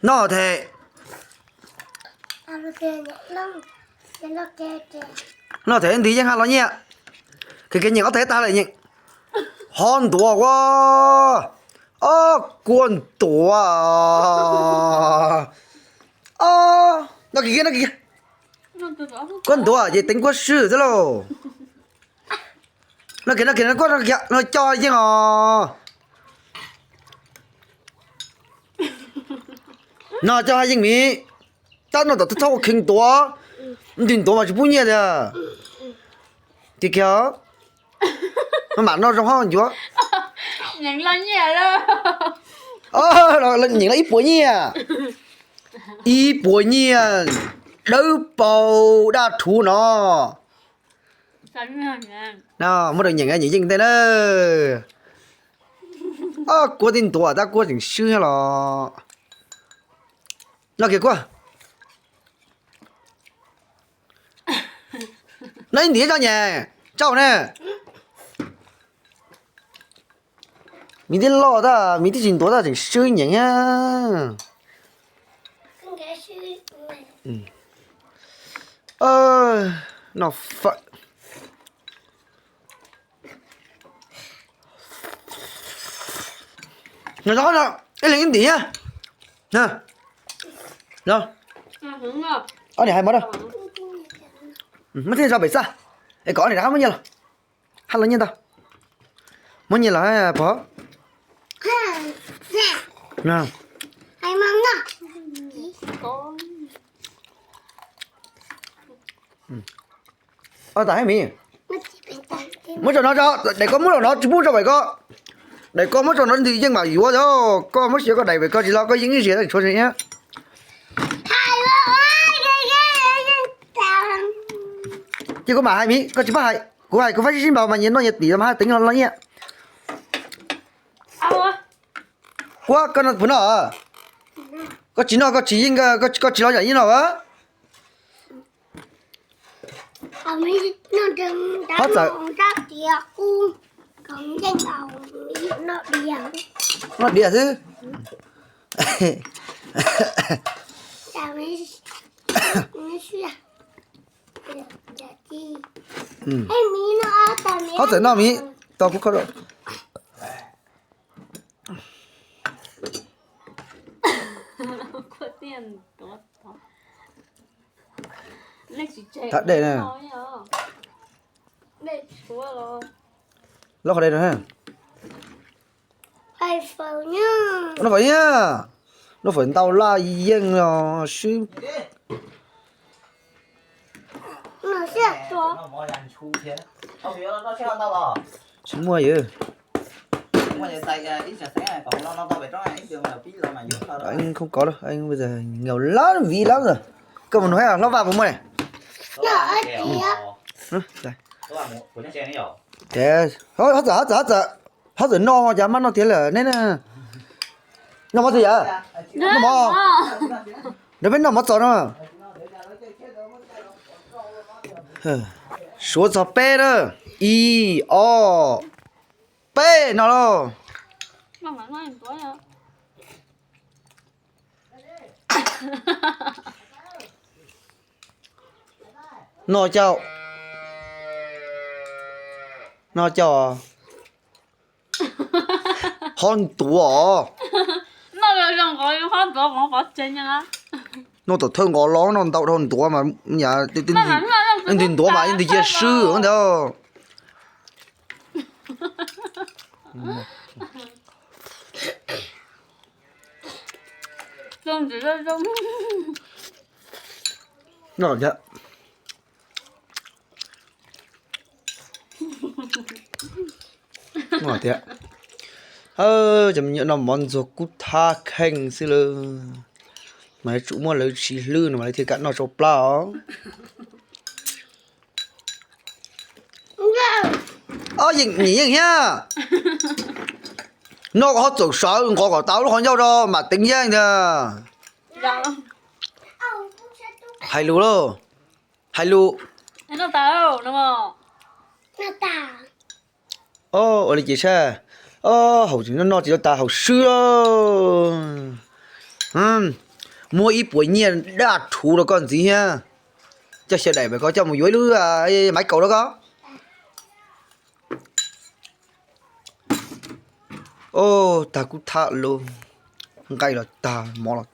Noj them. Noj them ntws yeej haj los nyiaj. Kev kev nyeem ob them tag lawm nyeem. Ho ntuav ua. Ob kua ntuav. Noj kiag kiag, noj kiag kiag. Kua ntuav ces teev kua swb xwb lauj. Noj kiag noj kiag, noj kiag, noj coj yeej os. Noj coj yeej miv. Tab noj tom txhob ua kheev ntuav. Ntws ntuav mas tsis pub nyiaj tiag. Kiag kiag. Mam noj zoo hab ncuav. Nyeem los ib puas nyiaj. Ib puas nyiaj. Dawb paug daj rhuv no. Muab rau nyeem, nyeem yeej ntej na. Kuab tib ntuav tab kuab tseem swb los. Noj kiag kuab. Noj ib ntim tso nyem, tsauj ne. Miv tib loj tab, miv tib tsis ntuav tab tseem swb nyeem thiab. Noj fawm. Ib leeg ib ntim thiab. Ob niam hais mov, muab thiaj tso pem xaj, es kom ob niam rov qab muab nyiaj los. Hab los nyiaj ntau. Muab nyiaj los pog. Ob tas hab miv. Muab tso no tso, daim ko muab los no tsis pub tso pem ko. Daim ko muab tso no ntws yeej mam yuav os, koj muab siav koj daim pem ko tsis los koj yeej ib ziag tshuav tsev. Ces kuv mam hais miv, koj tsis pab hais, kuv hais kuv faib sib sib npaug mas nyias noj nyias tim mas haj teev los nyiaj. Kuab, koj puas noj? Koj tsis noj koj tsis yeej, koj tsis los yam yeej noj as. Hob txawm. Noj diav xwb. Hob txawm noj miv, tau kuv koj. Thab dej na. Lub qhov dej no. Noj fawm, noj fawm ntau laj yeej os swb. Tsis muaj yog. Khoob kov lawm, nkaus lab viv lab lawm. Koj mus nug hlob Vaj puas muaj ne? Hob txawm, hob txawm, hob txawm, hob txawm no cas maj noj tiag lawm neb na. Noj mov tiag yam? Noj mov. Nrog peb noj mov txos no. Suav txog peb na. Ib, ob, peb no lauj. Noj cau, noj cau. Hob ntuav os. Noj tom thawj nqos los noj ntau dhau ntuav mas, ntws ntuav mas ntws cia swb ntag. Tias, cov me nyuam noj mov ntxuag kub thab kheej xwb lawm. Mas yuav tsum muab lawv tsis hlwb no mas lawv thiaj kam noj tsau plab os. Ob yeej nim yeej thiab. Noj kom ho txawm sawv nqos kom tau lub qhov ncauj rau mam teev yeej ntag. Hais lus lauj, hais lus. Ua li ces sab, haus tsis noj tsis tau tas haus swb. Muab ib puas nyiaj daj rhuv rau koj ntxiv thiab. Coj xyaw daim pem ko coj mus yuav ib lub maiv kaus rau koj. Tag kub thab lauj, nqaij los tag mov los